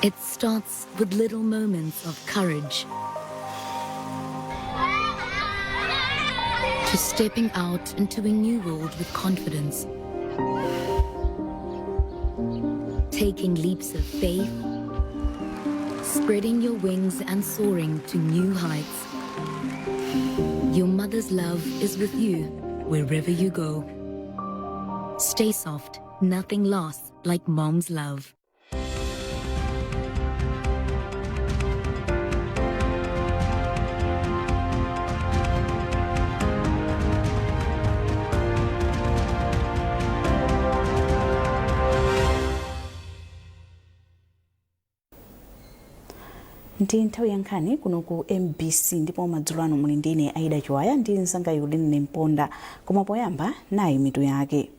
It starts with little moments of courage. To stepping out into a new world with confidence. Taking leaps of faith. Spreading your wings and soaring to new heights. Your mother's love is with you wherever you go. Stay soft. Nothing lasts like mom's love. Ndi nthawi ya nkhani kuno ku MBC, ndipo madzulo ano muli ndine Aida Chiwaya ndi mzanga Yuline Mponda. Koma poyamba, nayi mitu yake.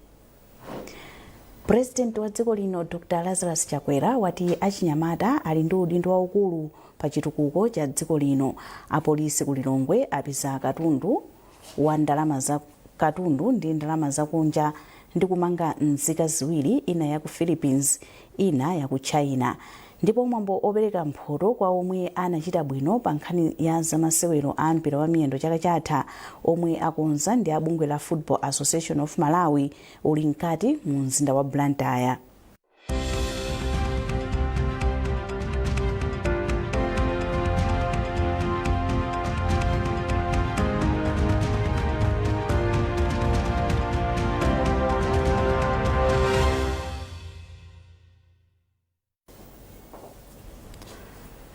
Purezidenti wa dziko lino Dr Lazarus Chakwera wati achinyamata ali ndi udindo waukulu pa chitukuko cha dziko lino. Apolisi ku Lilongwe apeza katundu ndi ndalama zakunja ndi kumanga nzika ziwiri, ina ya ku Philippines, ina ya ku China. Ndipo mwambo opereka mphoto kwa omwe anachita bwino pa nkhani ya zamasewero a mpira wa miyendo chaka chatha, omwe akonza ndi a bungwe la Football Association of Malawi, uli mkati mu mzinda wa Blantyre.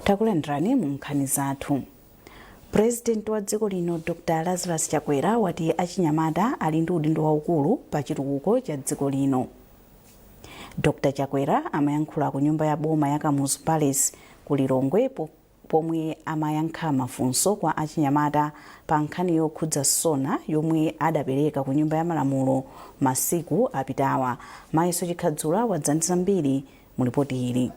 Takulandirani mu nkhani zathu. Purezidenti wa dziko lino Dr Lazarus Chakwera wati achinyamata ali ndi udindo waukulu pa chitukuko cha dziko lino. Dr Chakwera amayankhula ku nyumba ya boma ya Kamuzu Palace ku Lilongwe pomwe amayankha mafunso kwa achinyamata pa nkhani yokhudza SONA yomwe adapereka ku nyumba ya malamulo masiku apitawa. Mayeso Chikhadzula wadza ndi zambiri mu lipoti ili.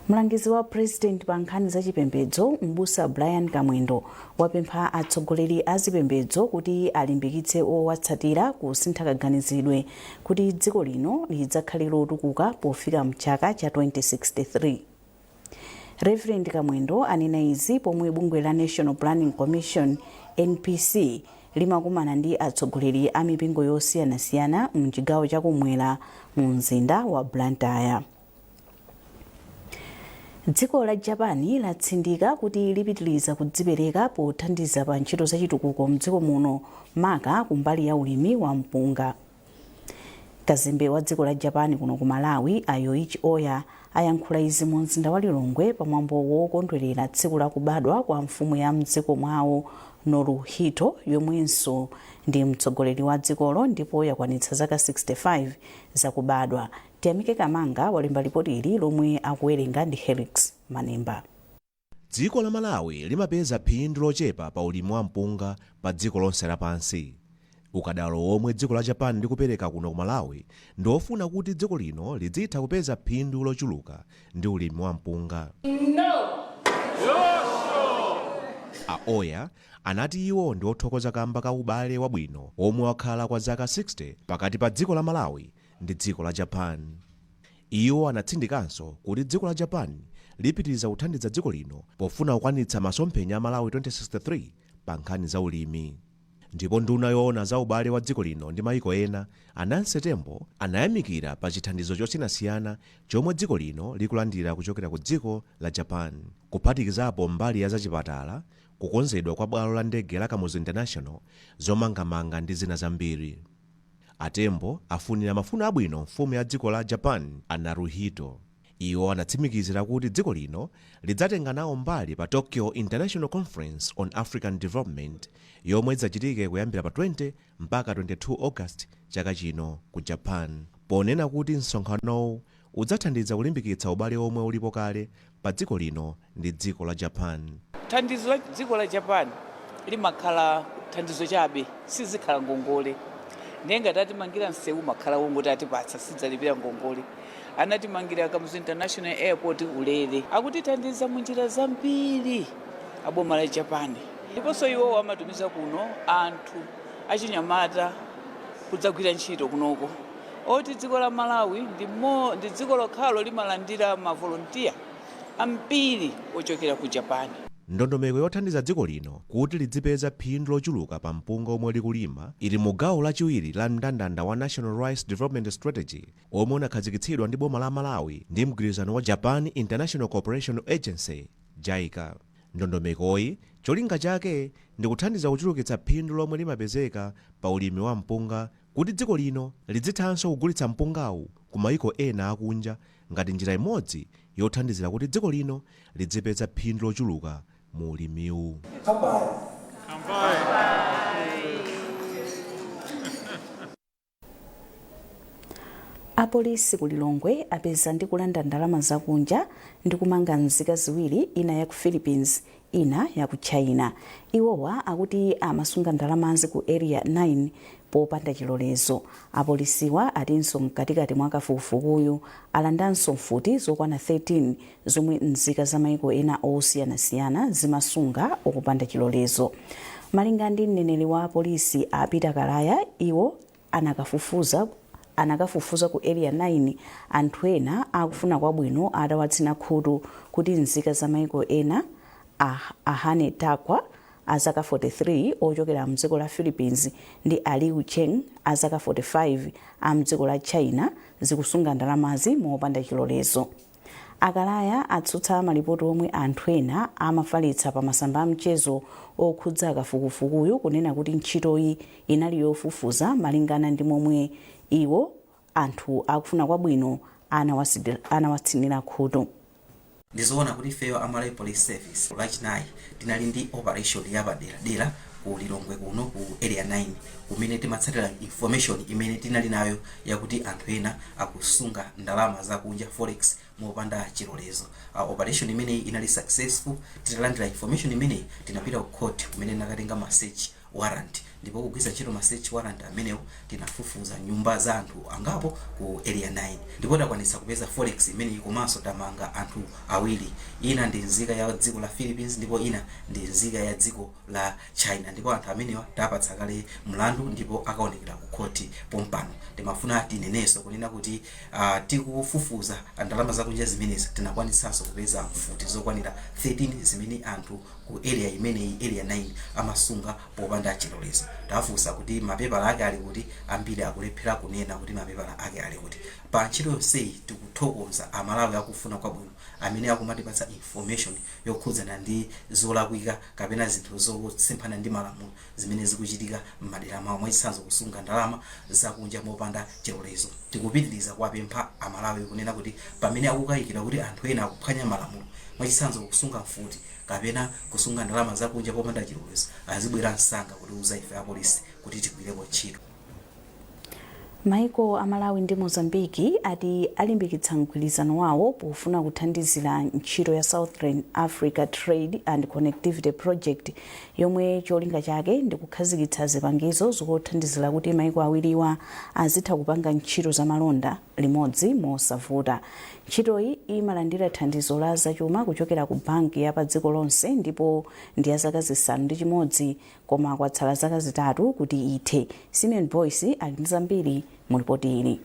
Mlangizi wa President pa nkhani za chipembedzo, Mbusa Brian Kamwendo, wapempha atsogoleri a zipembedzo kuti alimbikitse owatsatira kusintha kaganizidwe kuti dziko lino lidzakhale lotukuka pofika mchaka cha 2063. Reverend Kamwendo anena izi pomwe bungwe la National Planning Commission, NPC, limakumana ndi atsogoleri a mipingo yosiyanasiyana mchigawo chakumwera mu mzinda wa Blantyre. Dziko la Japan latsindika kuti lipitiliza kudzipereka pothandiza pa ntchito zachitukuko mdziko muno, maka kumbali ya ulimi wa mpunga. Kazembe wa dziko la Japan kuno ku Malawi, a Yoichi Oya, ayankhula izi mu mzinda wa Lilongwe pamwambo wokondwerera tsiku la kubadwa kwa mfumu ya mdziko mwawo Naruhito, yomwenso ndi mtsogoleri wa dzikolo ndipo yakwanitsa zaka 65 zakubadwa. Tiyamike Kamanga walemba lipoti ili lomwe akuwerenga ndi Helix Manemba. Dziko la Malawi limapeza phindu lochepa pa ulimi wa mpunga pa dziko lonse lapansi. Ukadaulo womwe dziko la Japan likupereka kuno ku Malawi ndi wofuna kuti dziko lino lidzitha kupeza phindu lochuluka ndi ulimi wa mpunga. A Oya anati iwo ndi othokoza kamba ka ubale wabwino womwe wakhala kwa zaka 60 pakati pa dziko la Malawi ndi dziko la Japan. Iwo anatsindikanso kuti dziko la Japan lipitiriza kuthandiza dziko lino pofuna kukwanitsa masomphenya a Malawi 2063 pa nkhani za ulimi. Ndipo nduna yoona za ubale wa dziko lino ndi maiko ena, a Nancy Tembo, anayamikira pa chithandizo chosiyanasiyana chomwe dziko lino likulandira kuchokera ku dziko la Japan, kuphatikizapo mbali ya zachipatala, kukonzedwa kwa bwalo la ndege la Kamuzu International, zomangamanga ndi zina zambiri. A Tembo afunira mafuno abwino mfumu ya dziko la Japan a Naruhito. Iwo anatsimikizira kuti dziko lino lidzatenga nawo mbali pa Tokyo International Conference on African Development yomwe idzachitike kuyambira pa 20 mpaka 22 August chaka chino ku Japan, ponena kuti msonkhanowu udzathandiza kulimbikitsa ubale omwe ulipo kale pa dziko lino ndi dziko la Japan. Thandizo la dziko la Japan limakhala thandizo chabe, sizikhala ngongole. Ndiye ngati atimangira msewu, umakhala wongoti atipatsa, sidzalipira ngongole. Anatimangira Kamuzu International Airport ulere. Akutithandiza munjira zambiri aboma la Japan. Ndiponso iwowo amatumiza kuno anthu achinyamata kudzagwira ntchito kunoko. Oti dziko la Malawi ndi dziko lokhalo limalandira mavolontiya ambiri ochokera ku Japan. Ndondomeko yothandiza dziko lino kuti lidzipeza phindu lochuluka pa mpunga omwe likulima ili mu gawo lachiwiri la mndandanda wa National Rice Development Strategy, omwe unakhazikitsidwa ndi boma la Malawi ndi mgwirizano wa Japan International Cooperation Agency, JICA. Ndondomekoyi cholinga chake ndi kuthandiza kuchulukitsa phindu lomwe limapezeka pa ulimi wa mpunga, kuti dziko lino lidzithanso kugulitsa mpungawu ku mayiko ena akunja, ngati njira imodzi yothandizira kuti dziko lino lidzipeza phindu lochuluka mu ulimiwu. Apolisi ku Lilongwe apeza ndi kulanda ndalama zakunja ndi kumanga nzika ziwiri, ina ya ku Philippines, ina ya ku China. Iwowa akuti amasunga ndalamazi ku Area 9 popanda chilolezo. Apolisiwa atinso mkatikati mwa kafukufukuyu alandanso mfuti zokwana 13 zomwe nzika za maiko ena osiyanasiyana zimasunga okupanda chilolezo. Malinga ndi mneneri wa polisi a Peter Kalaya, iwo anakafufuza ku Area 9 anthu ena akufuna kwabwino atawatsina khutu kuti nzika za maiko ena, Ahane Takwa azaka 43 ochokera mdziko la Philippines ndi Aliu Cheng azaka 45 a mdziko la China zikusunga ndalamazi mopanda chilolezo. Akalaya atsutsa malipoti omwe anthu ena amafalitsa pa masamba a mchezo okhudza kafukufukuyu, kunena kuti ntchitoyi inali yofufuza malingana ndi momwe iwo anthu akufuna kwabwino anawatsinira khutu. Ndizoona kuti ifeyo a Malawi Police Service Lachinayi tinali ndi operation yapaderadera ku Lilongwe kuno ku Area 9, kumene timatsatira information imene tinali nayo yakuti anthu ena akusunga ndalama zakunja, forex, mopanda chilolezo. Operation imeneyi inali successful. Titalandira information imeneyi, tinapita ku court kumene tinakatenga ma search warrant, ndipo kugwiritsa ntchito ma search warrant amenewo tinafufuza nyumba za anthu angapo ku Area 9, ndipo takwanitsa kupeza forex imeneyi, komanso tamanga anthu awiri. Ina ndi nzika ya dziko la Philippines ndipo ina ndi nzika ya dziko la China, ndipo anthu amenewa tapatsa kale mlandu ndipo akaonekera ku khoti pompano. Timafuna tinenenso kunena kuti tikufufuza ndalama zakunja zimenezi, tinakwanitsanso kupeza mfuti zokwanira 13 zimene anthu ku area imeneyi, Area 9, amasunga popanda chilolezo. Tafunsa kuti mapepala ake ali kuti, ambiri akulephera kunena kuti mapepala ake ali kuti. Pa ntchito yonseyi tikuthokoza Amalawi akufuna kwabwino amene akumatipatsa information yokhudzana ndi zolakwika kapena zinthu zosemphana ndi malamulo zimene zikuchitika m'madera mwawo, mwachitsanzo kusunga ndalama zakunja mopanda chilolezo. Tikupitiriza kuwapempha Amalawi kunena kuti pamene akukayikira kuti anthu ena akuphwanya malamulo, mwachitsanzo kusunga mfuti kapena kusunga ndalama zakunja popanda chilolezo, azibwera msanga kutiuza ife apolisi kuti tigwirepo ntchito. Maiko a Malawi ndi Mozambiki ati alimbikitsa mgwirizano wawo pofuna kuthandizira ntchito ya Southern Africa Trade and Connectivity Project, yomwe cholinga chake ndi kukhazikitsa zipangizo zothandizira kuti maiko awiriwa azitha kupanga ntchito zamalonda limodzi mosavuta. Ntchitoyi imalandira thandizo la zachuma kuchokera ku banki ya pa dziko lonse ndipo ndi ya zaka 6, koma kwatsala zaka 3 kuti ithe. Simeon Boyce ali ndi zambiri mu ripoti ili.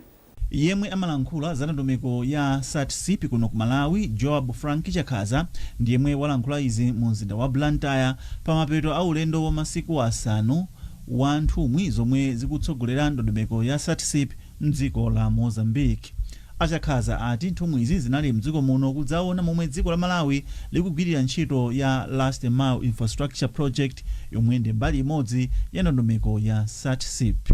Yemwe amalankhula za ndondomeko ya SATCP kuno ku Malawi, Joab Frank Chakhaza, ndi yemwe walankhula izi mu mzinda wa Blantyre pamapeto a ulendo wa masiku 5 wa nthumwi zomwe zikutsogolera ndondomeko ya SATCP mdziko la Mozambique. Achakhaza ati nthumwizi zinali mdziko muno kudzaona momwe dziko la Malawi likugwirira ntchito ya Last Mile Infrastructure Project, yomwe ndi mbali imodzi ya ndondomeko ya SATCP.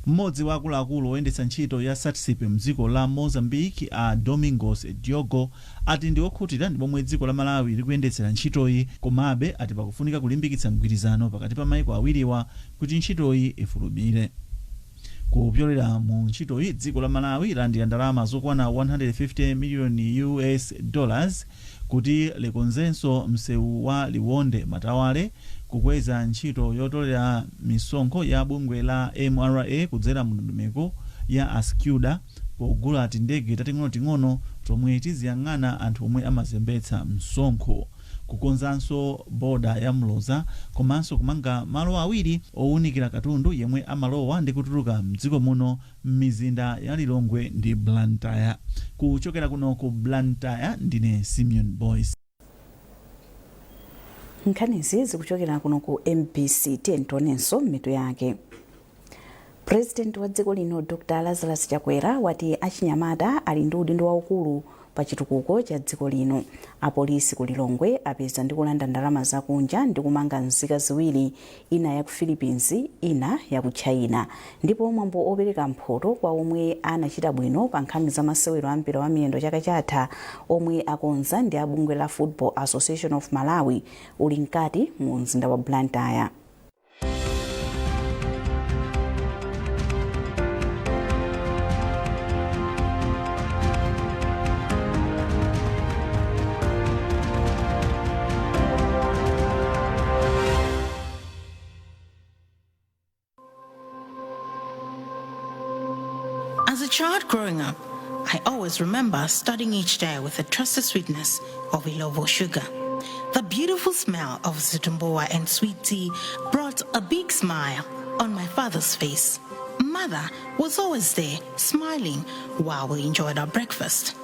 Mmodzi wa akuluakulu oyendetsa ntchito ya SATCP mdziko la Mozambique, a Domingos Diogo, ati ndi okhutira ndi momwe dziko la Malawi likuyendetsera ntchitoyi, komabe ati pakufunika kulimbikitsa mgwirizano pakati pa maiko awiriwa kuti ntchitoyi ifulumire. Kupyolera mu ntchitoyi, dziko la Malawi landira ndalama zokwana 150 miliyoni US dollars kuti likonzenso msewu wa Liwonde Matawale, kukweza ntchito yotolera misonkho ya bungwe la MRA kudzera mu ndondomeko ya ASYCUDA, pogula tindege tating'onoting'ono tomwe tiziyang'ana anthu omwe amazembetsa msonkho, kukonzanso boda ya Mloza, komanso kumanga malo awiri owunikira katundu yemwe amalowa ndi kutuluka mdziko muno m'mizinda ya Lilongwe ndi Blantyre. Kuchokera kuno ku Blantyre, ndine Simeon Boyce. Nkhanizi zikuchokera kuno ku MBC. Tiye tionenso mitu yake. Purezidenti wa dziko lino Dr Lazarus Chakwera wati achinyamata ali ndi udindo waukulu pa chitukuko cha dziko lino. Apolisi ku Lilongwe apeza ndi kulanda ndalama zakunja ndi kumanga nzika ziwiri, ina ya ku Philippines, ina ya ku China. Ndipo mwambo opereka mphoto kwa omwe anachita bwino pa nkhani za masewero a mpira wa miyendo chaka chatha, omwe akonza ndi a bungwe la Football Association of Malawi, uli mkati mu mzinda wa Blantyre. As a child growing up, I always remember starting each day with the trusted sweetness of Illovo sugar. The beautiful smell of zitumbuwa and sweet tea brought a big smile on my father's face. Mother was always there, smiling while we enjoyed our breakfast.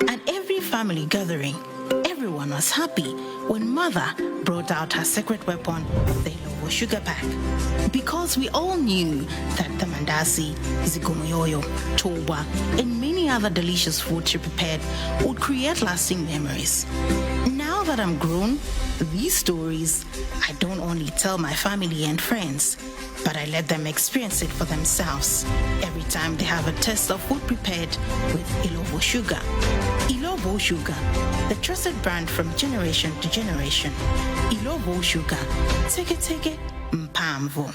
At every family gathering, everyone was happy when Mother brought out her secret weapon, the Illovo sugar pack. Because we all knew that the mandasi, zikomoyoyo, toba, and many other delicious food she prepared would create lasting memories. Now that I'm grown, these stories I don't only tell my family and friends, but I let them experience it for themselves every time they have a taste of food prepared with Illovo sugar. Illovo Sugar, the trusted brand from generation to generation. Illovo Sugar, teke teke mphamvu.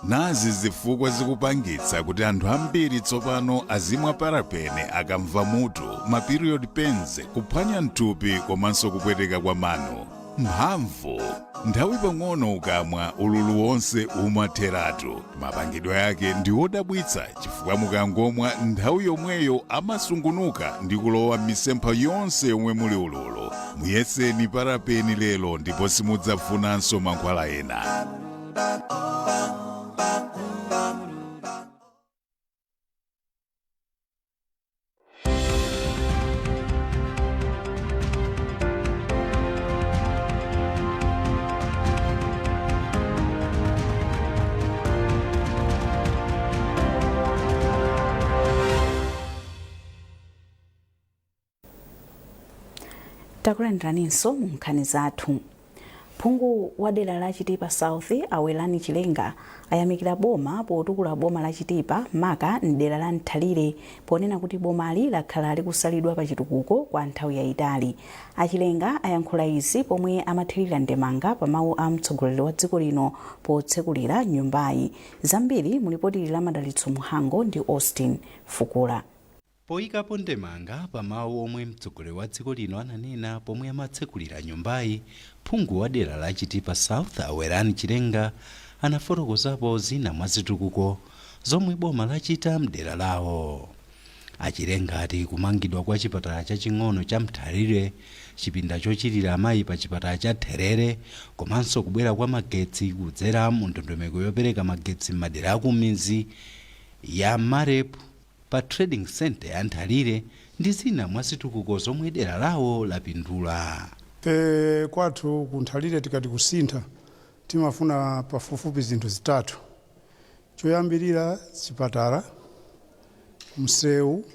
Nazi zifukwa zikupangitsa kuti anthu ambiri tsopano azimwa Parapene akamva mutu, ma period pains, kuphwanya mthupi komanso kupweteka kwa mano. Mphamvu nthawi pang'ono ukamwa, ululu wonse umatheratu. Mapangidwe yake ndi odabwitsa chifukwa mukangomwa, nthawi yomweyo amasungunuka ndi kulowa m'misempha yonse yomwe muli ululu. Muyeseni Parapeni lero ndipo simudzafunanso mankhwala ena. Takulandiraninso mu nkhani zathu. Phungu wa dera la Chitipa South, Awelani Chilenga, ayamikira boma potukula boma la Chitipa, maka mdera la Nthalire, ponena kuti bomali lakhala likusalidwa pa chitukuko kwa nthawi yayitali. Achilenga ayankhula izi pomwe amathirira ndemanga pa mawu a mtsogoleri wa dziko lino potsekulira nyumbayi. Zambiri mulipoti la Madalitso Muhango ndi Austin Fukula. Poyikapo ndemanga pa mawu omwe mtsogoleri wa dziko lino ananena pomwe amatsekulira nyumbayi, phungu wa dera la Chitipa South, Awerani Chilenga, anafotokozapo zina mwa zitukuko zomwe boma lachita mdera lawo. Achilenga ati kumangidwa kwa chipatala chaching'ono cha Mthalire, chipinda chochirira amayi pa chipatala cha Therere, komanso kubwera kwa magetsi kudzera mu ndondomeko yopereka magetsi m'madera akumidzi ya MAREP pa trading center ya Nthalire ndi zina mwa zitukuko zomwe dera lawo lapindula. Ife kwathu kuNthalire, tikati kusintha, timafuna pafupifupi zinthu zitatu. Choyambirira chipatala, msewu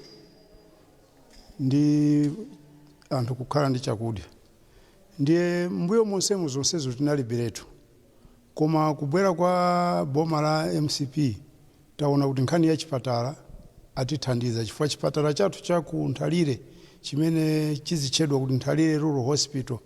ndi anthu kukhala ndi chakudya. Ndiye mbuyo monsemu zonsezo tinalibiretu. Koma kubwera kwa boma la MCP taona kuti nkhani ya chipatala atithandiza, chifukwa chipatala chathu cha ku Nthalire chimene chizitchedwa kuti Nthalire Rural Hospital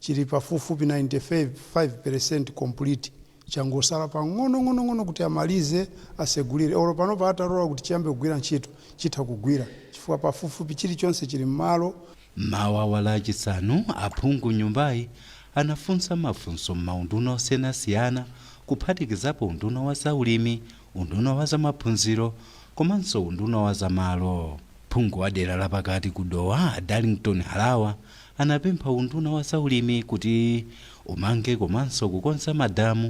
chili pafupifupi 95% complete. Changosala pang'onong'onong'ono kuti amalize asegulire. Olo panopa atalola kuti chiyambe kugwira ntchito, chitha kugwira chifukwa pafupifupi chilichonse chili m'malo. Mmawa wa Lachisanu, aphungu nyumbayi anafunsa mafunso m'maunduna osiyanasiyana, kuphatikizapo unduna wa zaulimi, unduna wa zamaphunziro komanso unduna wa zamalo. Phungu wa dera lapakati ku Dowa, Darlington Harawa, anapempha unduna wa zaulimi kuti umange komanso kukonza madamu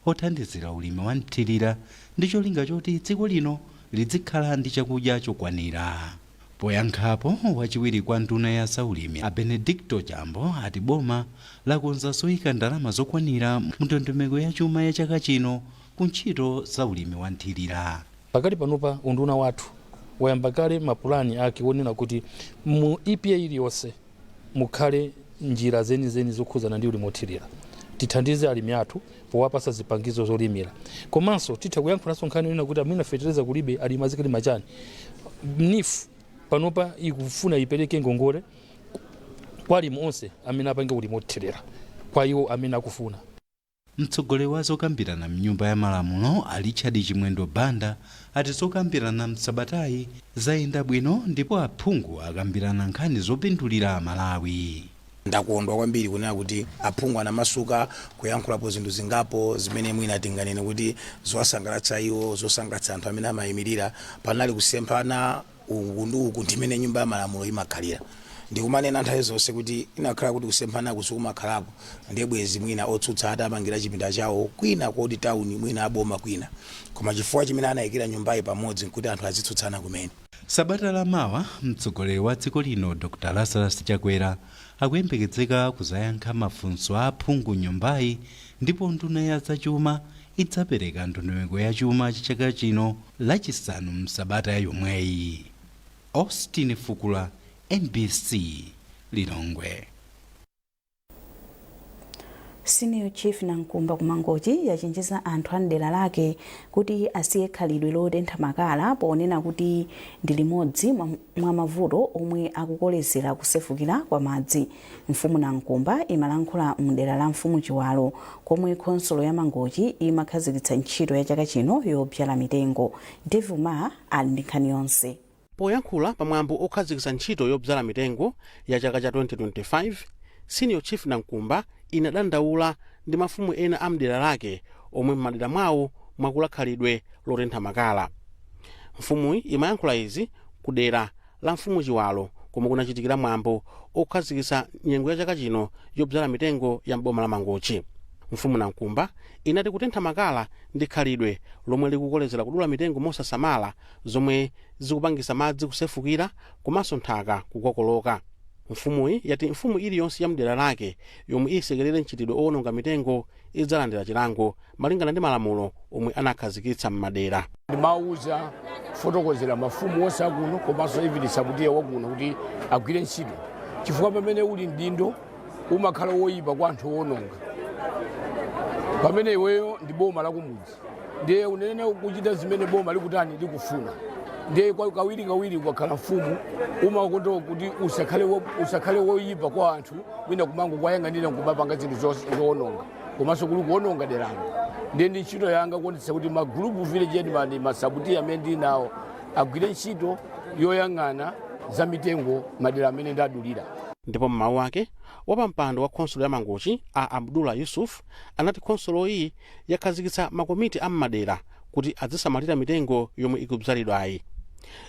othandizira ulimi wa mthirira ndi cholinga choti dziko lino lizikhala ndi chakudya chokwanira. Poyankhapo, wachiwiri kwa nduna ya zaulimi a Benedicto Chambo ati boma lakonza zoyika ndalama zokwanira mu ndondomeko ya chuma ya chaka chino ku ntchito za ulimi wa nthirira. Pakati panopa unduna wathu wayamba kale mapulani ake wonena kuti mu EPA iliyonse mukhale njira zenizeni zokhuzana ndi ulimi wothirira, tithandize alimi athu powapasa zipangizo zolimira. Komanso titha kuyankhulanso nkhani yonena kuti amene fetereza kulibe, alimi azikalima chani? NEEF panopa ikufuna ipereke ngongole kwa alimi onse amene apange ulimi wothirira, kwa iwo amene akufuna. Mtsogoleri wa zokambirana mnyumba ya malamulo a Richard Chimwendo Banda ati zokambirana msabatayi zayenda bwino ndipo aphungu akambirana nkhani zopindulira Amalawi. Ndakondwa kwambiri kunena kuti aphungu anamasuka kuyankhulapo zinthu zingapo zimene mwina tinganene kuti zowasangalatsa iwo, zosangalatsa anthu amene amayimirira. Panali kusemphana uku ndi uku, ndimene nyumba ya malamulo imakhalira. Ndikumanena nthawi zonse kuti inakhala kuti kusemphana kumakhalapo, ndiye bwezi mwina otsutsa atamangira chipinda chawo kwina kodi tawuni, mwina aboma kwina, koma chifukwa chimene anayikira nyumbayi pamodzi nkuti anthu azitsutsana kumene. Sabata lamawa, mtsogoleri wa dziko lino Dr Lazarus Chakwera akuyembekezeka kuzayankha mafunso a aphungu nyumbayi, ndipo nduna ya zachuma idzapereka ndondomeko ya chuma chaka chino Lachisanu msabata yomweyi. Austin Fukula, MBC, Lilongwe. Senior Chief Nankumba kumangochi yachenjeza anthu a mdera lake kuti asiye khalidwe lotentha makala, ponena kuti ndi limodzi mwa mavuto omwe akukolezera kusefukira kwa madzi. Mfumu Nankumba imalankhula mdera la Mfumu Chiwalo komwe khonsolo ya Mangochi imakhazikitsa ntchito ya chaka chino yobzala mitengo. Devil Ma ali ndi nkhani yonse. Poyankhula pamwambo okhazikitsa ntchito yobzala mitengo ya chaka cha 2025, Senior Chief Nankumba inadandaula ndi mafumu ena a mdera lake omwe m'madera mwawo mwakula khalidwe lotentha makala. Mfumuyi imayankhula izi ku dera la Mfumu Chiwalo komwe kunachitikira mwambo okhazikitsa nyengo ya chaka chino yobzala mitengo ya mboma la Mangochi. Mfumu Nankumba inati kutentha makala ndi khalidwe lomwe likukolezera kudula mitengo mosasamala, zomwe zikupangisa madzi kusefukira komanso nthaka kukokoloka. Mfumuyi yati mfumu iliyonse ya mdera lake yomwe isekerere mchitidwe owononga mitengo idzalandira chilango malingana ndi malamulo omwe anakhazikitsa m'madera. Ndimawuza kufotokozera mafumu onse akuno komanso even sabutiya wakuno kuti agwire ntchito, chifukwa pamene uli mdindo umakhala woyipa kwa anthu owononga. Pamene iweyo ndi boma lakumudzi, ndiye unene kuchita zimene boma likutani, likufuna. Ndiye kawiri kawiri ukakhala mfumu umakonda kuti usakhale woyipa kwa anthu, mwina kumango kwayang'anira nkumapanga zinthu zowononga komanso kuli kuwononga deralo. Ndiye ndi ntchito yanga kuonetsa kuti magulupu village headman, masabutiya amene ndili nawo agwire ntchito yoyang'ana za mitengo madera amene ndadulira. Ndipo m'mawu ake, wapampando wa khonsolo ya Mangochi a Abdullah Yusuf anati khonsoloyi yakhazikitsa makomiti a m'madera kuti azisamalira mitengo yomwe ikubzalidwayi.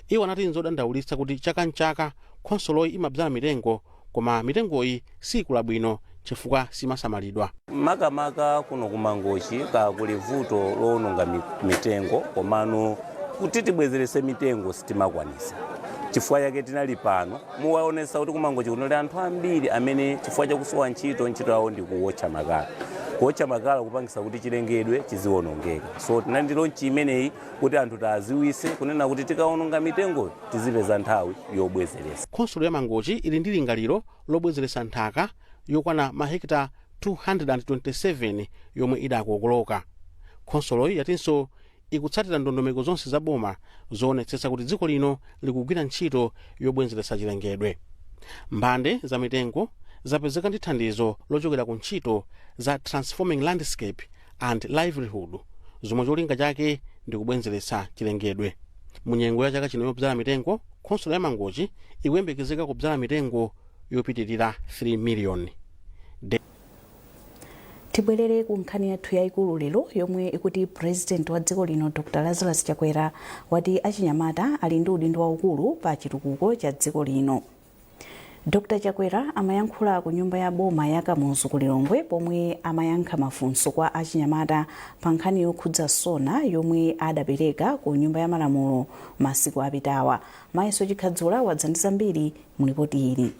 Iwo anati nzodandaulitsa kuti chaka nchaka khonsoloyi imabzala mitengo, koma mitengoyi sikula bwino chifukwa simasamalidwa. Makamaka kuno kumangochi kuli vuto lowononga mitengo, komano kuti tibwezerese mitengo sitimakwanisa. Chifukwa chake tinali pano muwaonesa kuti kumangochi kunali anthu ambiri amene chifukwa chakusowa ntchito, ntchito yawo ndi kuwotcha makala. Kuwotcha makala kupangisa kuti chilengedwe chiziwonongeka. So tinali ndi launch imeneyi kuti anthu taziwise kunena kuti tikawononga mitengo tizipeza nthawi yobwezeresa. Khonsolo ya Mangochi ili ndi lingaliro lobwezeresa nthaka yokwana mahekita 227 yomwe idakokoloka. Khonsoloyi yatinso ikutsatira ndondomeko zonse za boma zoonetsetsa kuti dziko lino likugwira ntchito yobwezeretsa chilengedwe. Mbande za mitengo zapezeka ndi thandizo lochokera ku ntchito za Transforming Landscape and Livelihood, zomwe cholinga chake ndi kubwezeretsa chilengedwe. Munyengo ya chaka chino yobzala mitengo, khonsolo ya Mangochi ikuyembekezeka kubzala mitengo yopitirira 3 miliyoni. Tibwerere ku nkhani yathu yayikulu lero, yomwe ikuti President wa dziko lino Dr Lazarus Chakwera wati achinyamata ali ndi udindo waukulu pa chitukuko cha dziko lino. Dr Chakwera amayankhula ku nyumba ya boma ya Kamuzu ku Lilongwe pomwe amayankha mafunso kwa achinyamata pa nkhani yokhudza SONA yomwe adapereka ku Nyumba ya Malamulo masiku apitawa. Mayeso Chikhadzula wadza ndi zambiri mu lipoti ili.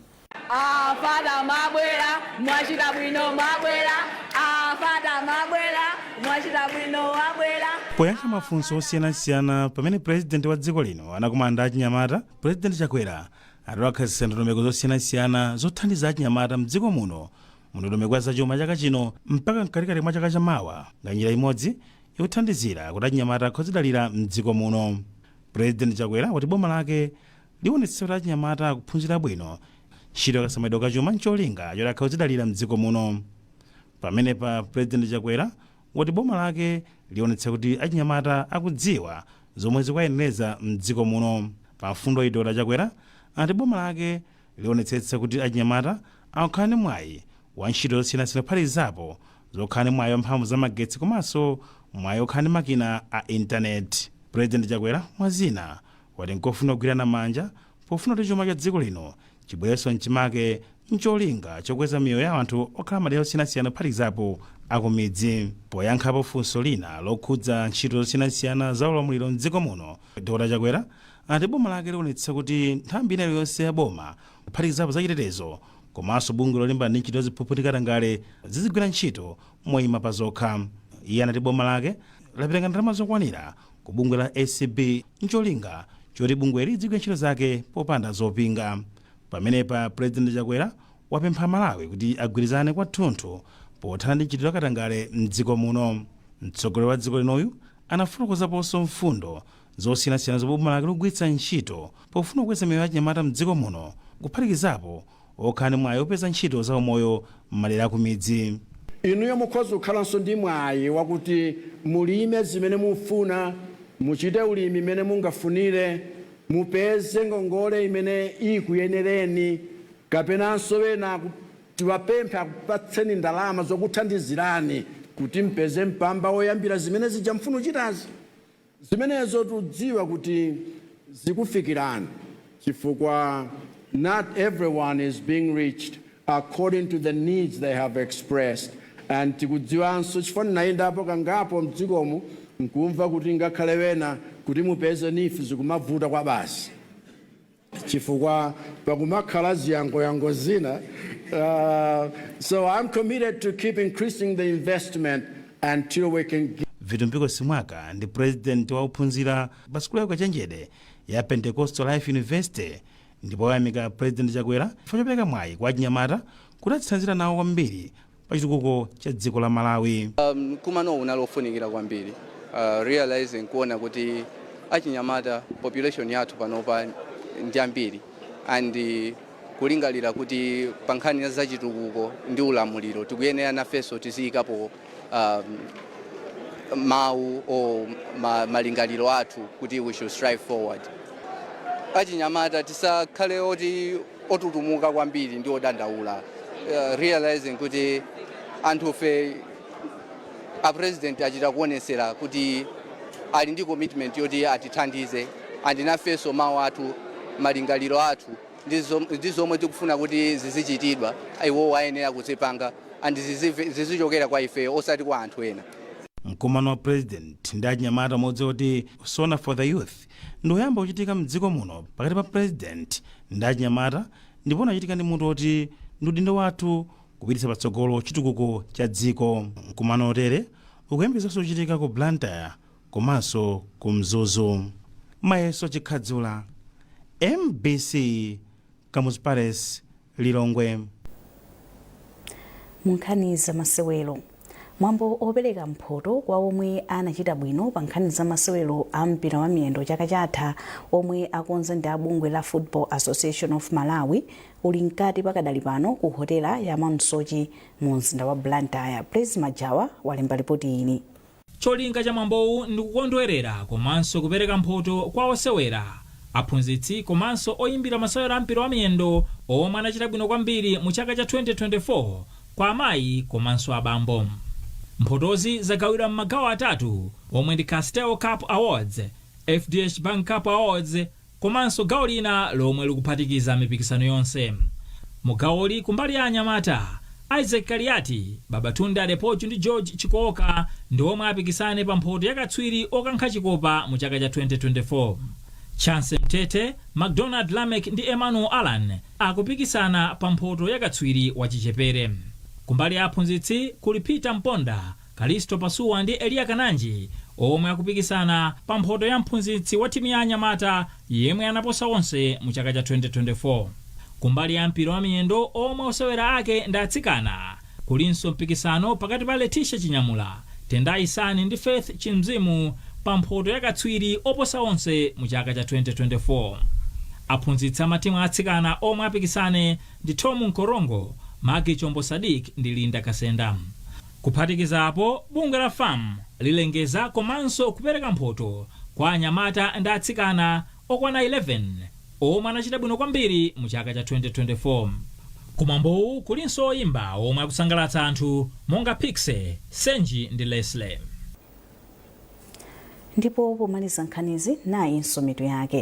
Afata mabwera, mwachita bwino mabwera. Afata mabwera, mwachita bwino mabwera. Poyankha mafunso osiyanasiyana pamene Purezidenti wa dziko lino anakumana ndi achinyamata, Purezidenti Chakwera ati wakhazikitsa ndondomeko zosiyanasiyana zothandiza achinyamata mdziko muno mu ndondomeko ya zachuma chaka chino mpaka mkatikati mwa chaka chamawa, nga njira imodzi yothandizira kuti achinyamata akhozidalira mdziko muno. Purezidenti Chakwera wati boma lake liwonetsetsa kuti achinyamata akuphunzira bwino ntchito yakasamalidwe kachuma ncholinga choti akhozidalira mdziko muno. Pamenepa Purezidenti Chakwera wati boma lake lionetsa kuti achinyamata akudziwa zomwe zikuwayenereza mdziko muno. Pa mfundo iyi, Dr Chakwera ati boma lake lionetsetsa kuti achinyamata akukhala ndi mwayi wa ntchito zosiyanasiyana, kuphatikizapo zokhala ndi mwayi wa mphamvu za magetsi komanso mwayi okhala ndi makina a intaneti. Purezidenti Chakwera mwazina wati nkofuna kugwirana manja pofuna kuti chuma cha dziko lino chibwerenso mchimake ncholinga chokweza miyoyo ya anthu okhala madera osiyanasiyana, kuphatikizapo akumidzi. Poyankhapo funso lina lokhudza ntchito zosiyanasiyana za ulamuliro mdziko muno, Dr Chakwera ati boma lake lionetsa kuti nthambi ina iliyonse ya boma, kuphatikizapo zachitetezo komanso bungwe lolimbana ndi ntchito zaziphuphu ndi katangale, zizigwira ntchito moyima pa zokha. Iye anati boma lake lapereka ndalama zokwanira ku bungwe la ACB ncholinga choti bungweli lizigwira ntchito zake popanda zopinga. Pamenepa Purezidenti Chakwera wapempha Malawi kuti agwirizane kwathunthu pothana ndi mchitidwe katangale mdziko muno. Mtsogoleri wa dziko linoyu anafotokozaponso mfundo zosiyanasiyana zomwe boma lake likugwiritsa ntchito pofuna kukweza miyoyo ya achinyamata mdziko muno, kuphatikizapo okhala ndi mwayi opeza ntchito za umoyo m'madera akumidzi. Inuyo mukhoza kukhalanso ndi mwayi wakuti mulime zimene mufuna, muchite ulimi imene mungafunire, mupeze ngongole imene ikuyenereni, kapenanso ena tiwapemphe akupatseni ndalama zokuthandizirani kuti mpeze mpamba woyambira zimene zija mfuna kuchitazi. Zimenezo tudziwa kuti zikufikirani, chifukwa not everyone is being reached according to the needs they have expressed. And tikudziwanso, chifukwa ndinayendapo kangapo mdzikomu nkumva kuti ngakhale wena kuti mupeze NEEF zikumavuta kwa basi, chifukwa pakumakhala ziyangoyango zina. So I'm committed to keep increasing the investment until we can Vitumbiko Simwaka ndi President wa ophunzira pa sukulu ya ukachenjede ya Pentecostal Life University, ndipo wayamika President Chakwera chifukwa chopereka mwayi kwa achinyamata kuti azithandizira nawo kwambiri pa chitukuko cha dziko la Malawi. Mkumano unali ofunikira kwambiri, realizing kuona kuti achinyamata population yathu panopa ndi ambiri, and kulingalira kuti pa nkhani ya zachitukuko ndi ulamuliro tikuyenera nafenso tiziyikapo mawu o malingaliro athu kuti we should strive forward. Achinyamata tisakhale oti otutumuka kwambiri ndi odandaula, realizing kuti anthufe a President achita kuonesera kuti ali ndi commitment yoti atithandize, and nafenso mawu athu, malingaliro athu ndi zomwe tikufuna kuti zizichitidwa, iwo ayenera kuzipanga and zizichokera kwa ifeyo, osati kwa anthu ena. Mkumano wa President ndi achinyamata umodzi oti SONA for the Youth ndi woyamba kuchitika mdziko muno pakati pa President ndi achinyamata, ndipo unachitika ndi mutu oti ndi udindo wathu kupititsa patsogolo chitukuko cha dziko. Mkumano otere ukuyembekezanso kuchitika ku Blantyre komanso ku Mzuzu. Mayeso Chikhadzula, MBC, Kamuzu Palace, Lilongwe. Mu nkhani za masewero, mwambo opereka mphoto kwa omwe anachita bwino pa nkhani za masewero a mpira wa miyendo chaka chatha, omwe akonza ndi abungwe la Football Association of Malawi, uli mkati pakadali pano ku hotela ya Mount Soche mu mzinda wa Blantyre. Praise Majawa walemba ripoti ili. Cholinga cha mwambowu ndi kukondwerera komanso kupereka mphoto kwa osewera, aphunzitsi komanso oyimbira masewero a mpira wa miyendo omwe anachita bwino kwambiri mu chaka cha 2024 kwa amayi komanso abambo. Mphotozi zagawidwa m'magawo atatu omwe ndi Castel Cup Awards, FDH Bank Cup Awards komanso gawo lina lomwe likuphatikiza mipikisano yonse. Mugawoli, kumbali ya anyamata, Isaac Kaliati, Babatunde Adepoju ndi George Chikooka ndi omwe apikisane pa mphoto yakatswiri okankha chikopa mu chaka cha 2024. Chance Mtete, McDonald Lamek ndi Emmanuel Allan akupikisana pa mphoto yakatswiri wachichepere. Kumbali ya aphunzitsi kuli Peter Mponda, Kalisto Pasuwa ndi Eliya Kananji omwe akupikisana pa mphoto ya mphunzitsi wa timu ya anyamata yemwe anaposa onse mu chaka cha 2024. Kumbali ya mpira wa miyendo omwe osewera ake ndi atsikana, kulinso mpikisano pakati pa Leticia Chinyamula, Tendai Sani ndi Faith Chimzimu pa mphoto yakatswiri oposa onse mu chaka cha 2024. Aphunzitsi amatimu atsikana omwe apikisane ndi Tom Nkorongo, Magi Chombo Sadik ndi Linda Kasenda. Kuphatikiza apo, bungwe la FAM lilengeza komanso kupereka mphoto kwa anyamata ndi atsikana okwana 11 omwe anachita bwino kwambiri mu chaka cha 2024. Kumwambowu kulinso oyimba omwe akusangalatsa anthu monga Piksy, Senji ndi Leslie. Ndipo pomaliza nkhanizi, nayinso mitu yake.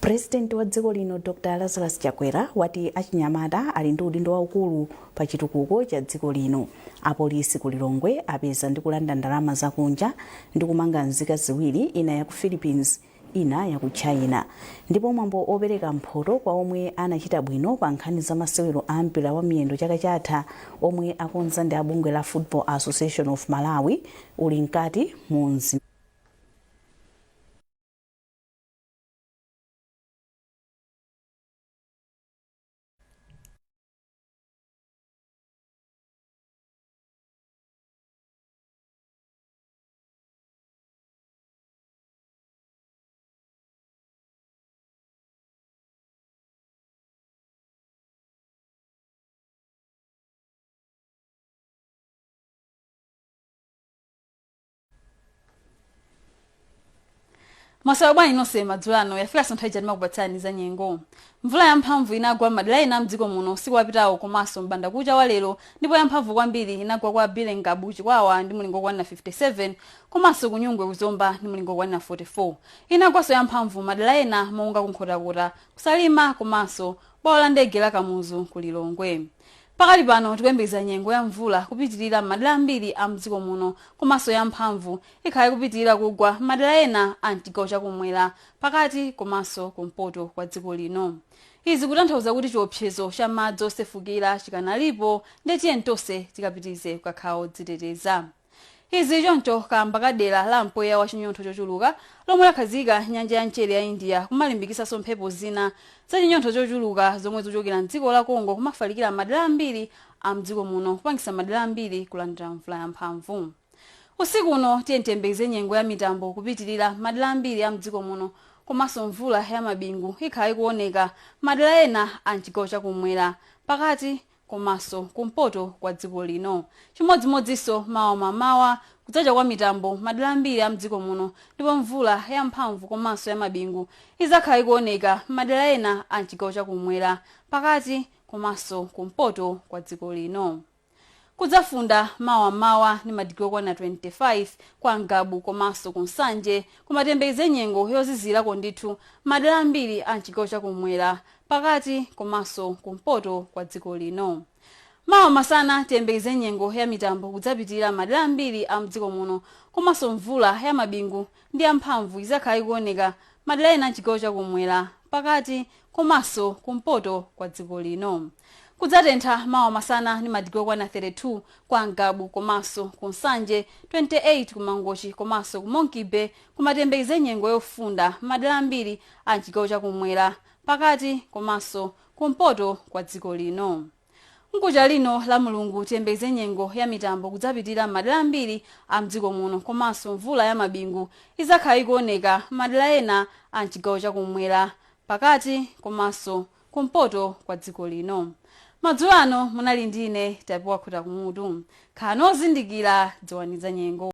Purezidenti wa dziko lino Dr Lazarus Chakwera wati achinyamata ali ndi udindo waukulu pa chitukuko cha dziko lino. Apolisi ku Lilongwe apeza ndi kulanda ndalama zakunja ndi kumanga nzika ziwiri, ina ya ku Philippines, ina ya ku China. Ndipo mwambo opereka mphoto kwa omwe anachita bwino pa nkhani za masewero a mpira wa miyendo chaka chatha, omwe akonza ndi abungwe la Football Association of Malawi, uli mkati mu mzinda. Mwaswera bwanji nonse madzulo ano? Yafikanso nthawi ija timakupatsirani za nyengo. Mvula yamphamvu inagwa m'madera ena mdziko muno usiku wapitawo komanso m'bandakucha wa lero, ndipo yamphamvu kwambiri inagwa kwa Billy Ngabu, Chikwawa ndi mulingo okwanira 57 komanso ku Nyungwe ku Zomba ndi mulingo okwanira 44. Inagwanso yamphamvu madera ena monga ku Nkhotakota, ku Salima komanso bwalo la ndege la Kamuzu ku Lilongwe. Pakali pano tikuyembekeza nyengo ya mvula kupitilira m'madera ambiri a mdziko muno komanso ya mphamvu ikhala ikupitilira kugwa m'madera ena a mchigawo cha kumwera, pakati komanso kumpoto kwa dziko lino. Izi kutanthauza kuti chiopsezo cha madzi osefukira chikanalipo, ndiye tiyeni tonse tikapitilize kukakhala odziteteza. Izi choncho kaamba ka dera la mpweya wa chinyontho chochuluka lomwe lakhazikika m'nyanja ya mchere ya India kumalimbikitsanso mphepo zina za chinyontho chochuluka zomwe zikuchokera m'dziko la Congo kumafalikira m'madera ambiri a m'dziko muno, kupangitsa madera ambiri kulandira mvula yamphamvu. Usiku uno tiyeni tiyembekeze nyengo ya mitambo kupitilira m'madera ambiri a m'dziko muno komanso mvula ya mabingu ikhala ikuoneka m'madera ena a m'chigawo cha kumwera, pakati komanso kumpoto kwa dziko lino. Chimodzimodzinso mawa mamawa, kudzacha kwa mitambo madera ambiri a mdziko muno ndipo mvula ya mphamvu komanso ya mabingu idzakhala ikuoneka m'madera ena a mchigawo cha kumwera, pakati komanso kumpoto kwa dziko lino. Kudzafunda mawa mmawa ndi madigiri okwana 25 kwa Ngabu komanso ku Nsanje, koma tiyembekeze nyengo yozizirako ndithu madera ambiri a mchigawo cha kumwera, pakati komanso kumpoto kwa dziko lino. Mawa masana tiyembekeze nyengo ya mitambo kudzapitilira madera ambiri a mdziko muno komanso mvula ya mabingu ndi yamphamvu idzakhala ikuoneka madera ena a mchigawo cha kumwera, pakati komanso kumpoto kwa dziko lino. Kudzatentha mawa masana ndi madigiri okwana 32 kwa Ngabu komanso ku Nsanje, 28 ku Mangochi komanso ku Monkey Bay, koma tiyembekeze nyengo yofunda madera ambiri a mchigawo cha kumwera, pakati komanso kumpoto kwa dziko lino. Mkucha lino la Mulungu tiyembekeze nyengo ya mitambo kudzapitira m'madera ambiri a mdziko muno komanso mvula ya mabingu izakhala ikuoneka m'madera ena a mchigawo chakumwera, pakati komanso kumpoto kwa dziko lino. Madzulo ano munali ndi ine Tapiwa Khuta Kumutu. Khalani ozindikira, dziwani za nyengo.